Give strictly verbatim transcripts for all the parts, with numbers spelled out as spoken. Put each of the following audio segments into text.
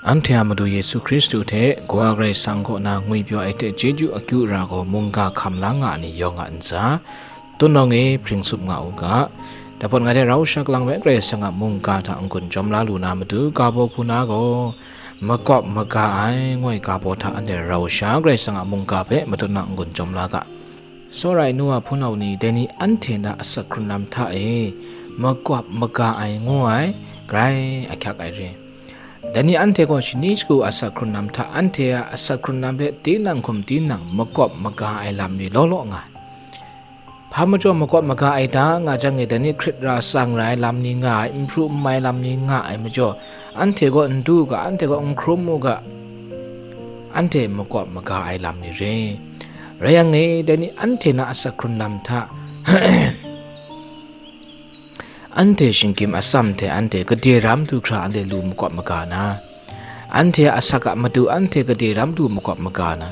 Anhte a Madu Yesu Hkristu hte Kawa Karai Kasang kaw na ngwipyaw ai hte chyeju akyu ara gaw mungga hkam la nga ai ni yawng a ntsa, tunawng e hpring tsup nga u ga. Dapawt ngai hte rau sha kalang hpe Karai Kasang a mungga hta n-gun chyawm la lu na matu, ga baw hku na gaw, makawp maga ai, ngu ai ga baw hta anhte rau sha Karai Kasang a mungga hpe matut na n-gun chyawm la ga. Tsawra ai nu wa hpunau ni, dai ni anhte na asak hkrun lam hta e makawp maga ai ngu ai, grai ahkyak ai re. Dai ni anhte gaw shani shagu asak hkrun lam hta, anhte a asak hkrun lam hpe tinang hkum tinang makawp maga ai lam ni law law nga ai. Hpa majaw makawp maga ai ta nga jang e, dai ni hkrit ra tsang ra ai lam ni nga ai, n hpru n mai lam ni nga ai majaw, anhte gaw n du u ga, anhte gaw n hkrum u ga, anhte makawp maga ai lam ni re. Rai yang e, dai ni anhte na asak hkrun lam hta, anhte shinggyim atsam hte anhte gade ram du hkra anhte lu makawp maga na, anhte a asak a matu anhte gade ram du makawp maga na,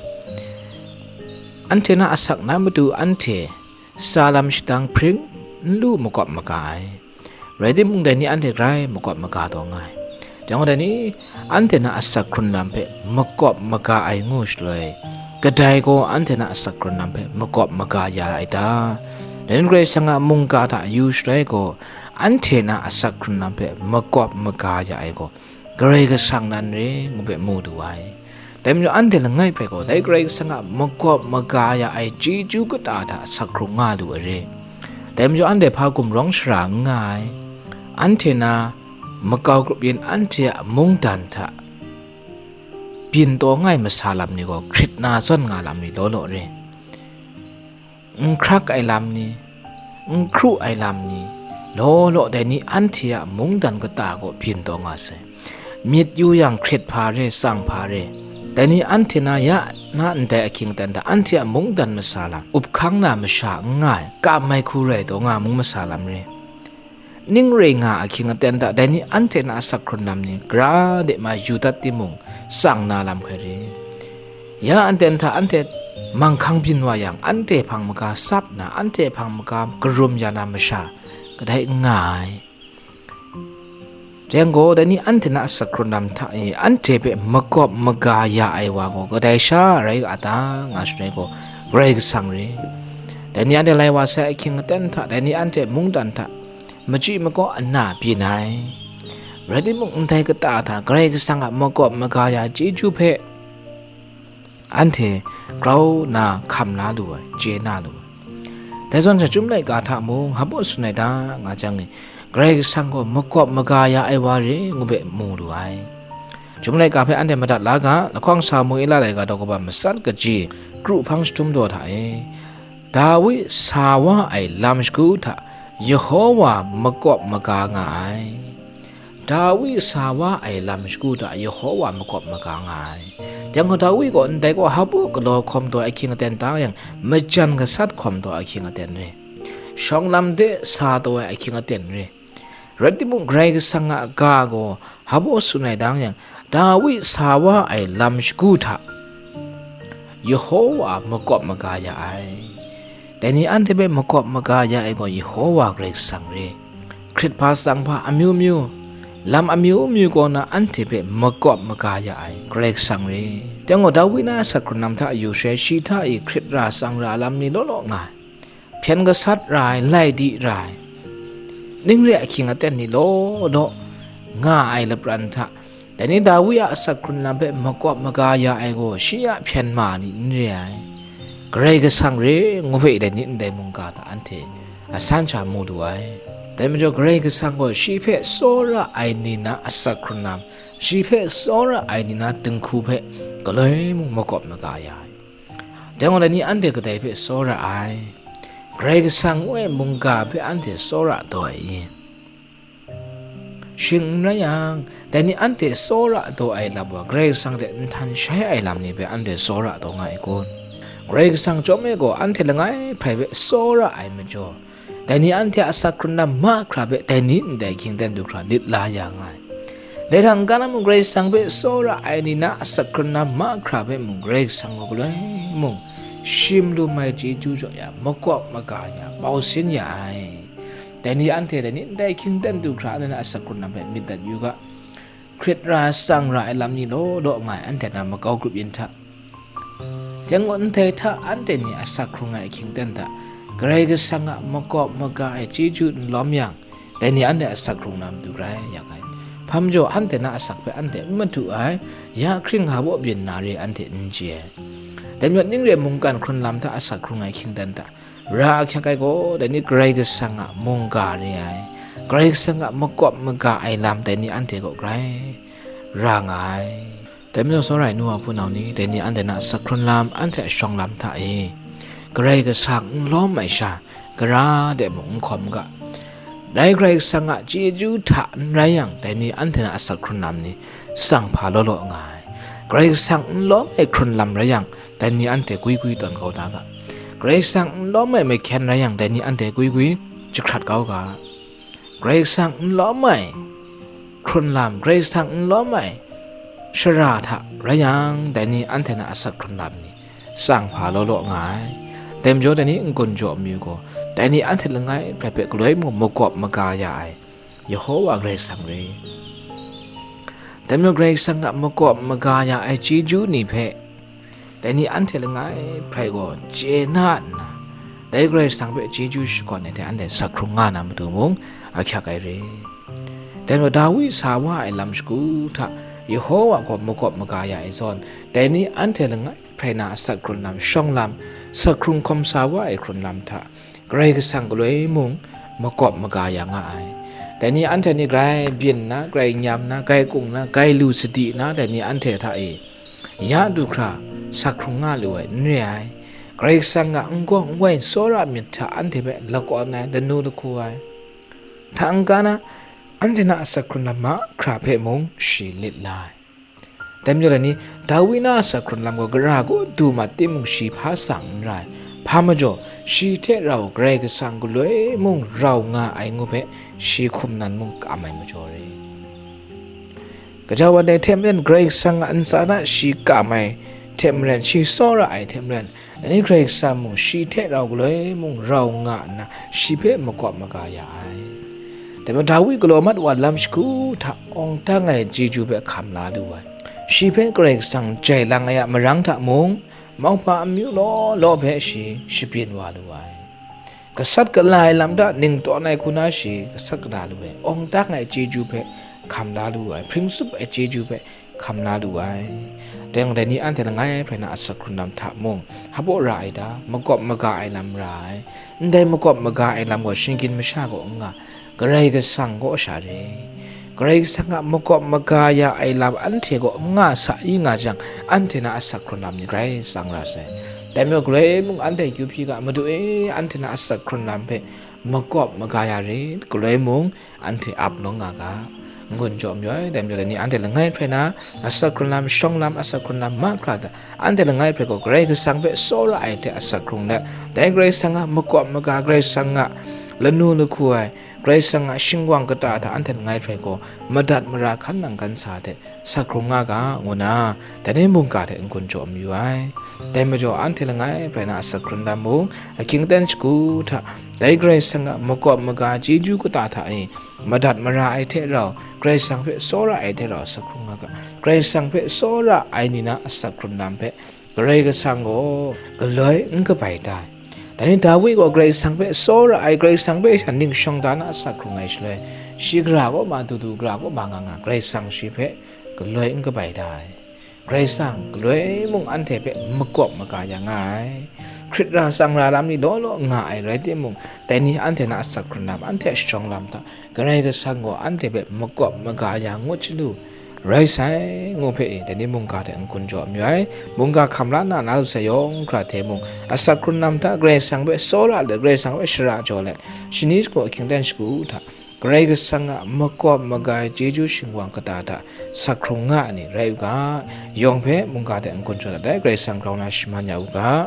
anhte na asak na matu anhte tsa lam shadang hpring n lu makawp maga ai. Rai timung, dai ni anhte grai makawp maga taw nga ai. Dai gaw, dai ni anhte na asak hkrun lam hpe makawp maga ai ngu shaloi, kadai gaw anhte na asak hkrun lam hpe makawp maga ya ai ta? Dai ni Karai Kasang a mungga hta yu shaloi gaw, anhte na asak hkrun lam hpe makawp maga ya ai gaw, Karai Kasang nan re, ngu hpe mu du ai. Dai majaw, anhte langai hpe gaw dai Karai Kasang a makawp maga ya ai chyeju kata hta asak hkrung nga lu ai re. Dai majaw, anhte hpa gumrawng shara n nga ai. Anhte na makau grup yin anhte a mungdan hta byin taw nga ai masa lam ni gaw hkrit na zawn nga lam ni law law re. N hkrak ai lam ni, n hkru ai lam ni, law law dai ni anhte a mungdan kata gaw byin taw nga sai. Myit yu yang hkrit hpa re, tsang hpa re, dai ni anhte na ya na ndai ahkying aten hta anhte a mungdan masa lam, up hkang na masha n nga ai, kam ai hku rai taw nga ai mung masa lam re. Ning rai nga ahkying aten hta dai ni anhte na asak hkrun lam ni gara de ma yu dat timung, tsang na lam hkai re. Ya aten hta anhte manghkang byin wa yang, anhte hpang maga sap na, anhte hpang maga karum ya na masha kadai n nga ai. Rai yang gaw, dai ni anhte na asak hkrun lam hta e anhte hpe makawp maga ya ai wa gaw kadai sha rai ga ta, nga shaloi gaw, Karai Kasang re. Dai ni anhte lai wa sai ahkying aten hta, dai ni anhte mungdan hta machyi makaw ana byin ai. Rai timung, ndai kata hta Karai Kasang a makawp maga ya chyeju hpe anhte grau na hkam la lu ai, chye na lu ai. Dai zawn sha, Chyum laika hta mung hpaw tsun ai ta, nga jang e, Karai Kasang gaw makawp maga ya ai wa re, ngu hpe mu lu ai. Chyum laika hpe anhte madat la ga, lahkawng Samuela laika daw kaba matsat kaji, kru hpang jahtum daw hta e, Dawi sa wa ai lam shagu hta Yehowa makawp maga nga ai. Dawi sa wa ai lam shagu hta Yehowa makawp maga nga ai. Dai gaw, Dawi gaw ndai gaw hpaw galaw hkawm taw ai ahkying aten ta yang, majan gasat hkawm taw ai ahkying aten re. Shawng lam de sa taw ai ahkying aten re. Rai timung, Karai Kasang a ga gaw hpaw tsun ai ta yang, Dawi sa wa ai lam shagu hta Yehowa makawp maga ya ai. Dai ni anhte hpe makawp maga ya ai gaw Yehowa Karai Kasang re. Hkrit hpa tsang hpa amyu myu, lam amyu myu kaw na anhte hpe makawp maga ya ai Karai Kasang re. Dai gaw, Dawi na asak hkrun lam hta yu shaloi, shi hta e hkrit ra tsang ra lam ni law law nga ai. Hpyen gasat ra ai, lai di ra ai, ning re ahkying aten ni law law nga ai lapran hta, dai ni Dawi a asak hkrun lam hpe makawp maga ya ai gaw, shi a hpyen ma ni n re ai, Karai Kasang re, ngu hpe dai ni ndai mungga hta anhte asan sha mu lu ai. Dai majaw, Karai Kasang gaw shi hpe tsawra ai ni na asak hkrun lam, shi hpe tsawra ai ni na dinghku hpe galoi mung makawp maga ya ai. Dai gaw, dai ni anhte kadai hpe tsawra ai? Karai Kasang ngu ai mungga hpe anhte tsawra taw ai i? Shing n rai yang, dai ni anhte tsawra taw ai lam gaw, Karai Kasang hte nhtan shai ai lam ni hpe anhte tsawra taw nga ai kun? Karai Kasang chyawm e gaw, anhte langai hpe hpe tsawra ai majaw, dai ni anhte a asak hkrun lam mahkra hpe dai ni ndai hkying aten du hkra lit la ya nga ai. Dai hta n-ga na mung, Karai Kasang hpe tsawra ai ni na asak hkrun lam mahkra hpe mung, Karai Kasang gaw galoi mung shim lum ai chyeju jaw ya, makawp maga ya, bau sin ya ai. Dai ni anhte dai ni ndai hkying aten du hkra anhte na asak hkrun lam hpe myit dat yu ga. hkrit ra tsang ra ai lam ni law law nga ai anhte na makau grup yin hta, dai ngut ndai hta anhte ni asak hkrung ai ahkying ten hta, Karai Kasang a makawp maga ai chyeju n lawm yang, dai ni anhte asak hkrung na matu grai yak ai. Hpa majaw anhte na asak hpe anhte n madu ai, ya hkring hpa baw byin na re anhte n chye ai. Dai majaw ning re mungkan hkrun lam hta asak hkrung ai ahkying ten hta, ra ahkyak ai gaw, dai ni Karai Kasang a mungga re ai, Karai Kasang a makawp maga ai lam dai ni anhte kaw grai ra nga ai. Dai majaw, tsawra ai nu wa hpunau ni, dai ni anhte na asak hkrun lam, anhte a shawng lam hta e, Karai Kasang n lawm ai sha, gara de mung n hkawm ga. Dai Karai Kasang a chyeju hta n rai yang, dai ni anhte na asak hkrun lam ni tsang hpa law law nga ai. Karai Kasang n lawm ai hkrun lam rai yang, dai ni anhte gwi gwi tawn kau da ga. Karai Kasang n lawm ai mahkyen rai yang, dai ni anhte gwi gwi jahkrat kau ga. Karai Kasang n lawm ai hkrun lam, Karai Kasang n lawm ai shara hta rai yang, dai ni anhte na asak hkrun lam ni tsang hpa law law nga ai. Dai majaw, dai ni n-gun jaw amyu gaw, dai ni anhte langai prat hpe galoi mung makawp maga ya ai Yehowa Karai Kasang re. Dai majaw, Karai Kasang a makawp maga ya ai chyeju ni hpe, dai ni anhte langai hprai gaw chye na nna, dai Karai Kasang hpe chyeju shakawn ai hte anhte asak hkrung nga na matu mung ahkyak ai re. Dai majaw, Dawi sa wa ai lam shagu hta Yehowa gaw makawp maga ya ai zawn, dai ni anhte langai hprai na asak hkrun lam, shawng lam, asak hkrung hkawm sa wa ai hkrun lam hta, Karai Kasang galoi mung makawp maga ya nga ai. Dai ni anhte ni grai byin nna, grai nyam nna, grai kung nna, grai lu sadi nna, dai ni anhte hta e ya du hkra asak hkrung nga lu ai n re ai. Karai Kasang a n-gaw n-wai tsawra myit hta anhte hpe lakawn ai, lanu lahku ai, hta n-ga na, anhte na asak hkrun lam mahkra hpe mung shi lit la ai. Dai majaw, dai ni, Dawi na asak hkrun lam gaw gara kaw du mat timung, shi hpa sa n rai. Hpa majaw, shi hte rau Karai Kasang galoi mung rau nga ai ngu hpe, shi hkum nan mung kam ai majaw re. Gaja wan ai hte maren, Karai Kasang a ntsa hta shi kam ai hte maren, shi tsawra ai hte maren, dai ni Karai Kasang mung shi hte rau galoi mung rau nga nna, shi hpe makawp maga ya ai. Dai majaw, Dawi galaw mat wa lam shagu hta awng dang ai chyeju hpe hkam la lu ai. Shi hpe Karai Kasang jai lang ai a marang hta mung, mauhpa amyu law law hpe shi shabyin wa lu ai. Gasat gala ai lam hta ning tawn ai hku na shi gasat gala lu ai, awng dang ai chyeju hpe hkam la lu ai, hpring tsup ai chyeju hpe hkam la lu ai. Dai yang, dai ni anhte langai hprai na asak hkrun lam hta mung, hpa baw ra ai ta, makawp maga ai lam ra ai. Ndai makawp maga ai lam gaw shinggyim masha kaw n nga, Karai Kasang kaw sha re. Karai Kasang a makawp maga ya ai lam anhte kaw n nga sa i nga jang, anhte na asak hkrun lam ni grai tsang ra sai. Dai majaw, galoi mung anhte akyu hpyi ga, Madu e, anhte na asak hkrun lam hpe makawp maga ya rit, galoi mung anhte ap lawng nga ga, n-gun jaw mayu ai. Dai majaw, dai ni anhte langai hprai na asak hkrun lam, shawng lam, asak hkrun lam mahkra hta, anhte langai hprai gaw Karai Kasang hpe tsawra ai hte asak hkrung let, dai Karai Kasang a makawp maga, Karai Kasang a lanu lahku ai, Karai Kasang a shingwang kata hta anhte langai hprai gaw madat mara hkan nang hkan sa hte asak hkrung nga ga, ngu na, dai ni mungga hte n-gun jaw mayu ai. Dai majaw, anhte langai hprai na asak hkrun lam mung, ahkying aten shagu hta, dai Karai Kasang a makawp maga chyeju kata hta e madat mara ai hte rau, Karai Kasang hpe tsawra ai hte rau asak hkrung nga ga. Karai Kasang hpe tsawra ai ni na asak hkrun lam hpe Karai Kasang gaw galoi n kabai ta ai. Dai ni Dawi gaw Karai Kasang hpe tsawra ai, Karai Kasang hpe sha ning shawng da na asak hkrung ai shaloi, shi gara kaw ma du du, gara kaw ma nga nga, Karai Kasang shi hpe galoi n kabai ta ai. Karai Kasang galoi mung anhte hpe makawp maga ya nga ai. Hkrit ra tsang ra lam ni law law nga ai rai timung, dai ni anhte na asak hkrun lam, anhte a shawng lam hta, Karai Kasang gaw anhte hpe makawp maga ya ngut shalu rai sai, ngu hpe e, dai ni mungga hte n-gun jaw mayu ai. Mungga hkam la nna na lu sai yawng hkra hte mung, asak hkrun lam hta Karai Kasang hpe tsawra let, Karai Kasang hpe shara jaw let, shani shagu ahkying aten shagu hta, Karai Kasang a makawp maga ai chyeju shingwang kata hta asak hkrung nga ai ni rai u ga, yawng hpe mungga hte n-gun jaw let ai Karai Kasang grau na shaman ya u ga.